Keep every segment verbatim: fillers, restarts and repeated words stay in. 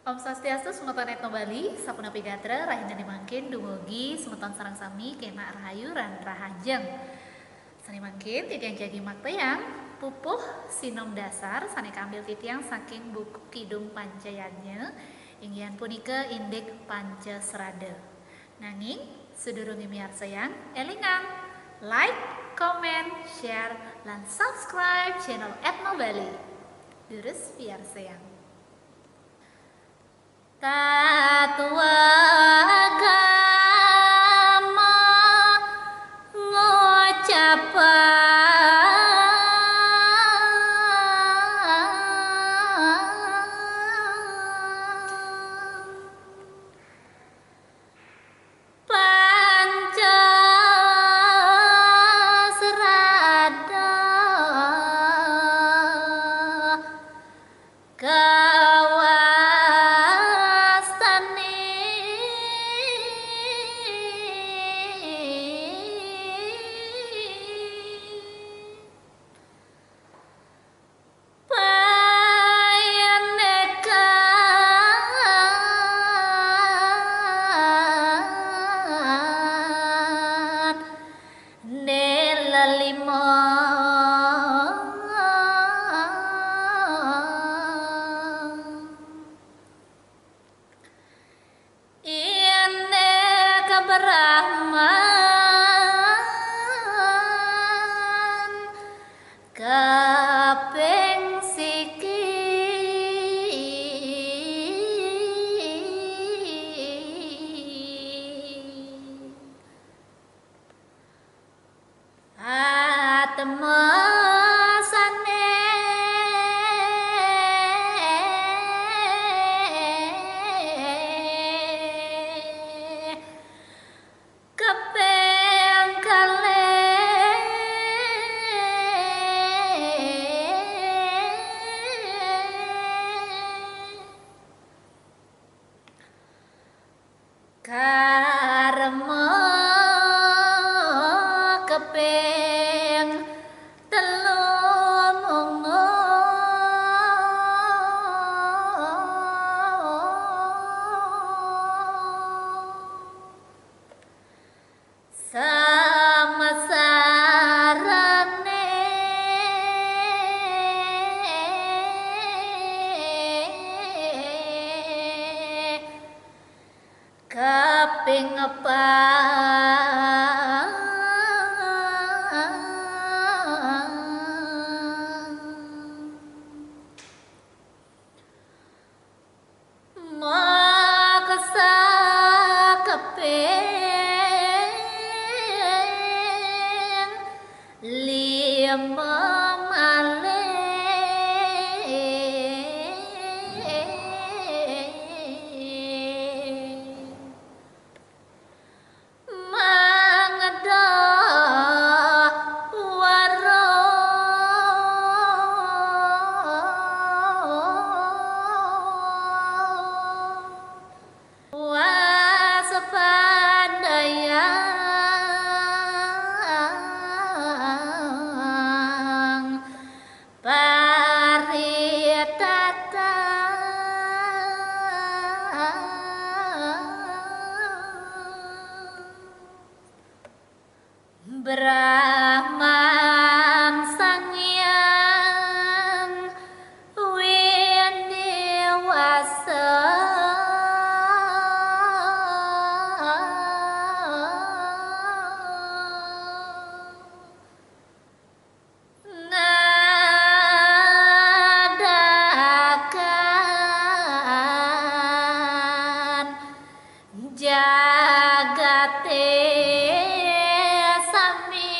Om Swastiastu, semeton Etno Bali, sapunapi gatra, rahinané mangkin dumugi semeton sareng sami kénak rahayu lan rahajeng. Sané mangkin titiang jagi maktéyang pupuh sinom dasar sané kaambil titiang saking buku Kidung Pancayadnya, inggih punika indik Pancasrada. Nanging sadurungé miarsayang, élingang like, comment, share, lan subscribe channel Etno Bali. Durus piarsayang. Tatwa agama ngucapan Pancasrada kawastani. Payanekan nela lima. Indik Brahman kaping siki. Atma sané kaping kalih. Karma kaping telu mungo. Samasarané kaping pat. Maksa kaping lima malih. Mangda wara wasapandayang paritata. Brahman Sang Hyang Widi Wasa. Ngadakan jagaté sami.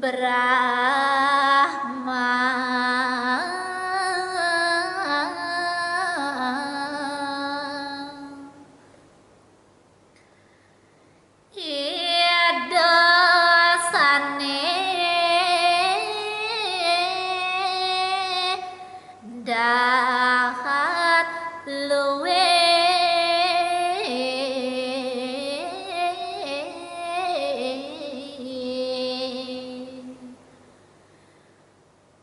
Brahma. Ida sane dahat luwih.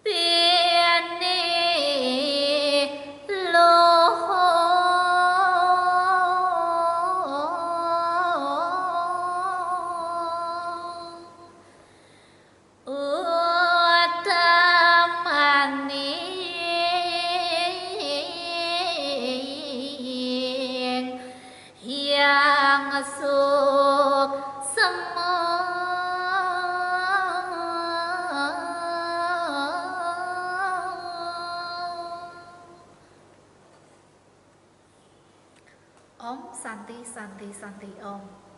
Piani loho utamaning Hyang Suksema. Om Santi, Santi, Santi, Om.